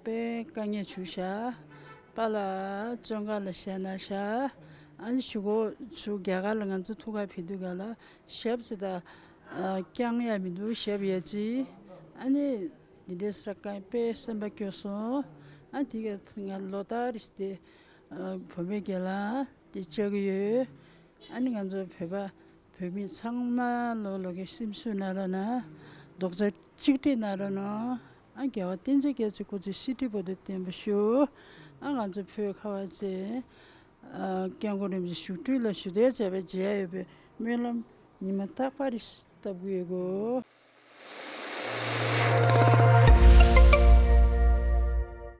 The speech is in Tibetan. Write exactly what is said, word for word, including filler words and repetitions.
དཔེ་དཀའ་ངལ་བྱུང་ཤག་པཱ་ལགས་བཙོན་ཁང་ལ་བཞག་གནང་ཤག་ཨ་ནི་གཞུག་གུ་ཚུར་རྒྱ་གར་ལ་ང་ཚོ་ཐུག་ག་ཕེབས་དུས་ག་ལ་ཞབས་ཟེར་ད་ཨ་བརྐྱང་ཡ་མི་འདུག་ཞབས་ཡ་ཅི། ཨ་ནི་འདི་འདྲའི་ས་ག་དཔེ་སེམས་པ་སྐྱོ་སོང་། ཨ་དེ་ག་ང་ལོ་ལྟར་རེ་དེ་ཨ་བུད་མེད་སྒེར་ལངས་དེ་བཅར་གི་ཡོད། ཨ་ནི་ང་ཚོ་བོད་པ་བོད་མི་ཚང་མ་ལོ་ལོ་གི་སེམས་གསོ་གནང་རོགས་གནང་། རྡོག་རྩ་གཅིག་སྒྲིལ་གནང་རོགས་གནང་། ཨ་རྒྱལ་བ་བསྟན་འཛིན་རྒྱ་མཚོའི་སྐུ་ཚེ་བསིལ་དྲིན་བར་དུ་བརྟན་པར་ཤོག་ཨ་ང་ཚོ་བོད་ཁ་བ་ཚེ་ཨ་སྐྱབས་མགོན་རིན་པོ་ཆེ་བཞུགས་ཁྲི་ལ་བཞུགས་གདན་འཇགས་པའི་མཇལ་ཡོད་པའི་སྨོན་ལམ་ཉི་མ་རྟག་པར་བཏབ་གི་ཡོད་གོ།